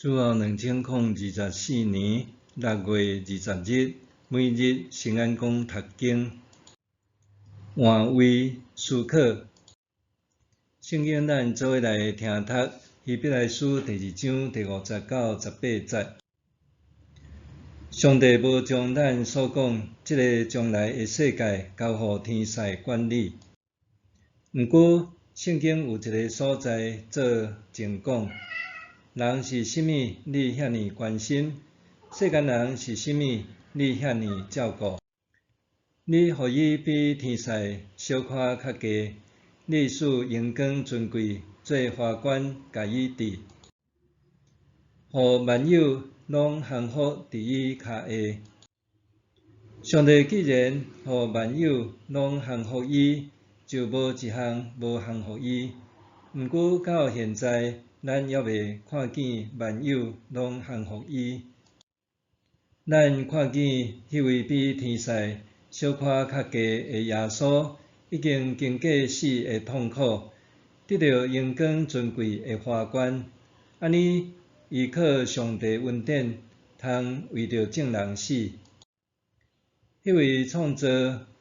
主後2024年6月20日，每日聖安講讀經，換位思考。聖經咱做伙來聽讀希伯來書第二章第五節到十八節。上帝無將咱所講這个將來的世界交予天使管理。毋過，聖經有一个所在做證講：人是啥物，你遐爾關心？世間人是啥物，你遐爾照顧？你予伊比天使小可較低，你賜榮光尊貴做華冠，共伊戴，予萬有攏降服佇伊跤下。上帝既然予萬有攏降服伊，就無一項無降服伊。毋過到現在，咱猶未看見萬有攏降服伊。咱看見彼位比天使小可較低的耶穌，已經經過死的痛苦，得著榮光尊貴的華冠。按呢，伊靠上帝恩典，通為著眾人死。彼位創造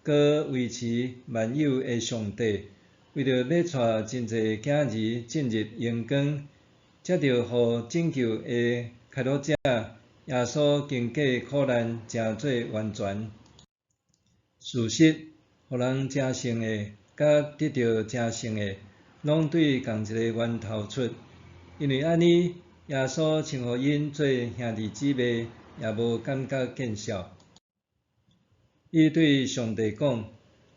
閣維持萬有的上帝，為著欲帶真濟囝兒進入榮光，才著予拯救的開路者耶穌經過苦難，成做完全。事實，予人成聖的，佮得著成聖的，攏對仝一个源頭出。因為按呢，耶穌稱呼𪜶做兄弟姊妹，也無感覺見笑。伊對上帝講：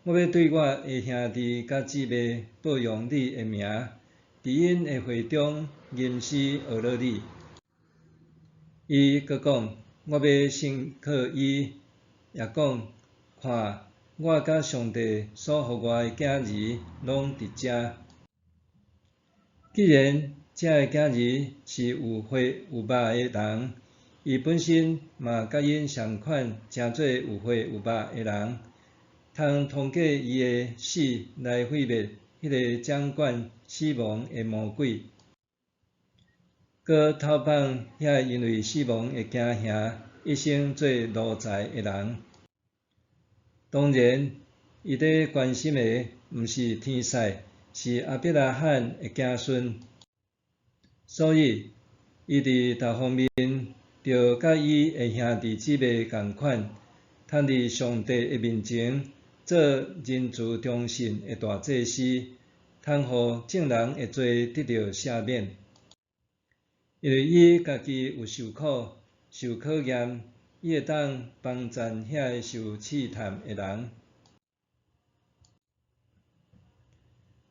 我欲對我的兄弟佮姊妹報揚你的名，佇𪜶的會中吟詩呵咾你。伊閣講：我欲信靠伊，也講：看，我佮上帝所予我的囝兒攏佇遮。既然這个囝兒是有血有肉的人，伊本身嘛佮𪜶仝款，成做有血有肉的人，通通過伊的死來毀滅彼个掌管死亡的魔鬼，閣透放遐因為死亡的驚嚇，一生做奴才的人。當然，伊咧關心的毋是天使，是亞伯拉罕的子孫。所以，伊佇逐方面，著佮伊的兄弟姊妹仝款，通佇上帝的面前做仁慈忠信的大祭司，通予眾人的罪得著赦免。因為伊家己有受苦、受考驗，伊會當幫贊遐个受試探的人。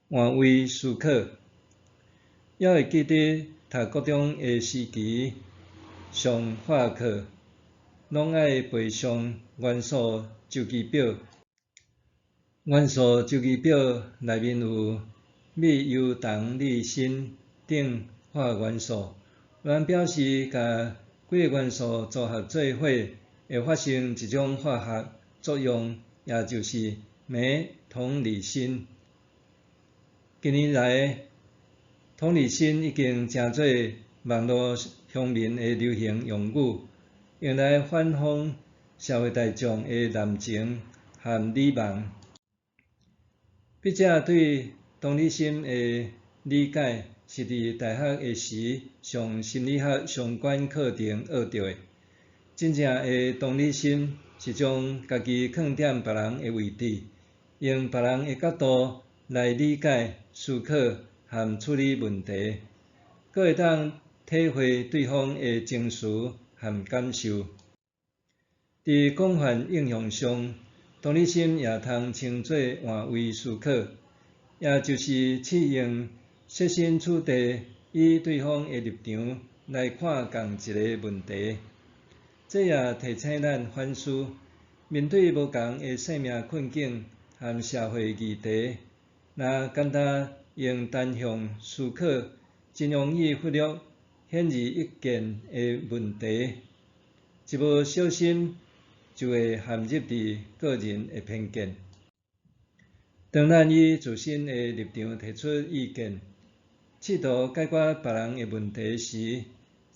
換位思考，猶會記得讀國中的時期，上化課，攏愛背誦元素週期表。元素週期表內面有鎂、鈾、銅、鋰、鋅等化學元素。有人表示，共幾个元素組合做伙，會發生一種化學作用，也就是鎂銅鋰鋅。近年來，同理心已經成做網路鄉民的流行用語，用來反諷社會大眾的濫情和魯莽。筆者對同理心的理解，是佇大學的時上心理學相關課程學著的。真正的同理心是將家己囥佇別人的位置，用別人的角度來理解、思考和處理問題，閣會當體會對方的情緒和感受。佇廣泛應用上，同理心也通稱做換位思考，也就是試用設身處地以對方的立場來看仝一个問題。這也提醒咱反思，面對無仝的生命困境和社會議題，若簡單用單向思考，真容易忽略顯而易見的問題。一無小心，就會陷入佇個人的偏見。當咱以自身的立場提出意見，試圖解決別人的問題時，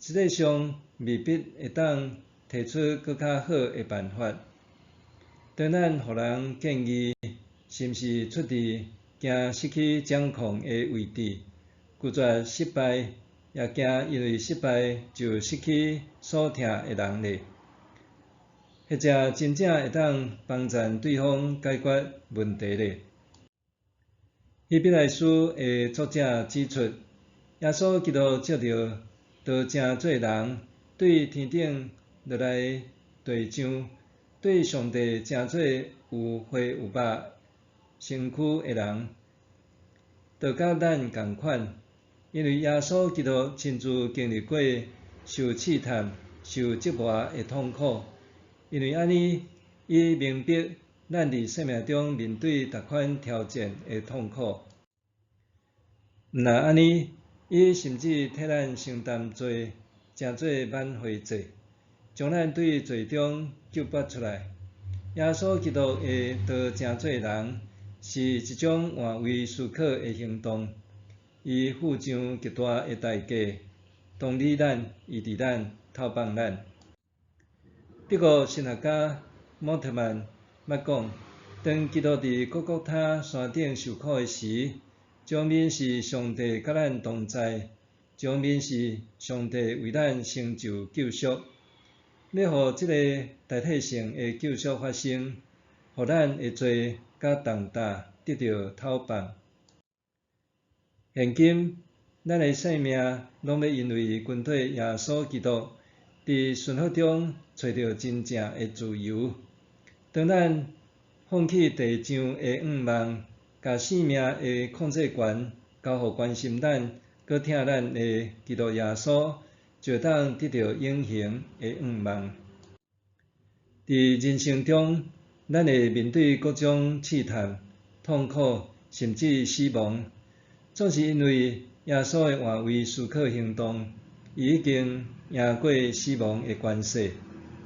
實際上未必會當提出閣較好的辦法。當咱予人建議，是毋是出自驚失去掌控的位置，拒絕失敗，也驚因為失敗就失去所疼的人咧？或者真正會當幫贊對方解決問題咧？希伯來書的作者指出，耶穌基督藉著道成做人，對天頂落來地上，對上帝成做有血有肉身軀的人，就佮咱仝款，因為耶穌基督親自經歷過受試探、受折磨的痛苦，因為按呢，伊明白咱佇生命中面對逐款挑戰的痛苦。毋但按呢，伊甚至替咱承擔罪，成做挽回祭，將咱對罪中救拔出來。耶穌基督的道成做人，是一種換位思考的行動。伊付上極大的代價，同理咱、醫治咱、透放咱。德國神學家莫特曼捌講，當基督佇各各他山頂受苦的時，彰明是上帝佮咱同在，彰明是上帝為咱成就救贖，欲予這个代替性的救贖發生，予咱的罪佮重擔得著透放。現今，咱的生命攏欲因為跟綴耶穌基督，佇順服中揣著真正的自由。當咱放棄地上的願望，共生命的控制權交予關心咱、閣疼咱的基督耶穌，就會當得著永恆的願望。佇人生中，咱會面對各種試探、痛苦，甚至死亡，總是因為耶穌的換位思考行動，伊已經贏過死亡的權勢，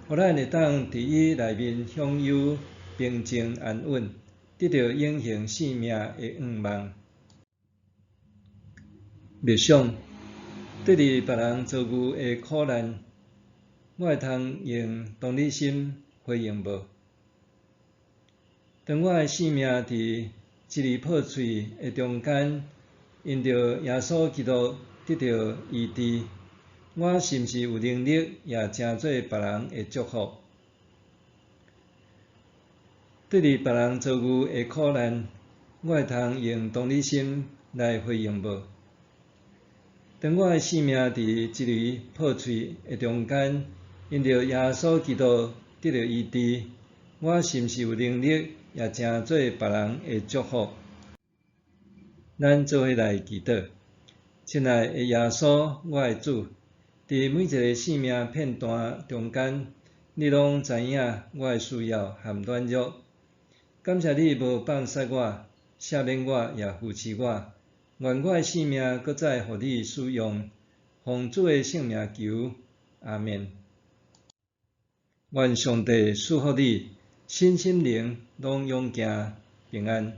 予咱會當佇伊內面享有平靜安穩，得著永恆生命的願望。默想，對佇別人遭遇的苦難，我會通用同理心回應無？當我的生命佇支離破碎的中間，因著耶穌基督得著醫治，我是毋是有能力也成做別人的祝福？對佇別人遭遇的苦難，我會通用同理心來回應無？當我的生命佇支離破碎的中間，因著耶穌基督得著醫治，我是毋是有能力也成做別人的祝福？咱做伙來祈禱，親愛的耶穌，我的主，佇每一个生命片段中間，你攏知影我的需要和軟弱。感謝你無放捨我，赦免我，也扶持我。願我的生命閣再予你使用，奉主的聖名求，阿們。願上帝賜福你，身心靈攏勇健平安。